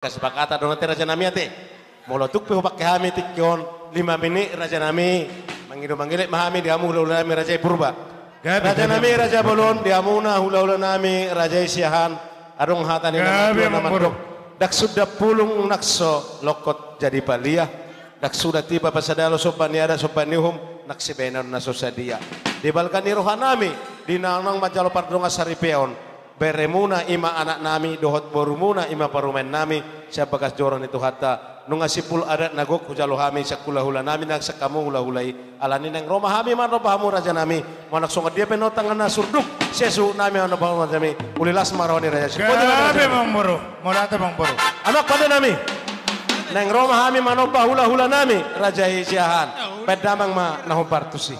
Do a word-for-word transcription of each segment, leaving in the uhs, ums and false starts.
Kasepakatan do ate raja nami ate. Molo tung pe hupangke hami tingki on lima menit raja nami, mangido mangelek ma hami di hamu hulahula nami raja i Purba. Gabe, gabe. Raja nami raja bolon, di hamuna hulahula nami raja i Siahaan, adong hata ni na mandok. Ndang suda pulung nang so longkot jadi palia. Ndang suda tiba pasada lo somba ni adat somba ni uhum, nang sibahenon na so sadia. Di balga ni roha nami, di na naeng manjalo pardongan saripeon, beremuna i ma anak nami, dohot borumuna i ma parumaen nami, sian bagas joro ni Tuhanta, nunga simpul adat na gok hujalo hami sian hulahula nami nang sian hamu hulahula i, alani naeng ro ma hami manomba hamu raja nami, manang songon dia pe na tangan na surduk, sai suhut nami manomba hamu raja nami, uli las ma roha ni raja i. Gabe ma amang boru, mauliate ma amang boru. Amang pande nami. Naeng ro ma hami manomba hulahula nami, raja i Siahaan, baen damang ma na hombar tusi.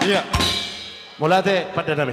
Ia. Mauliate pande nami.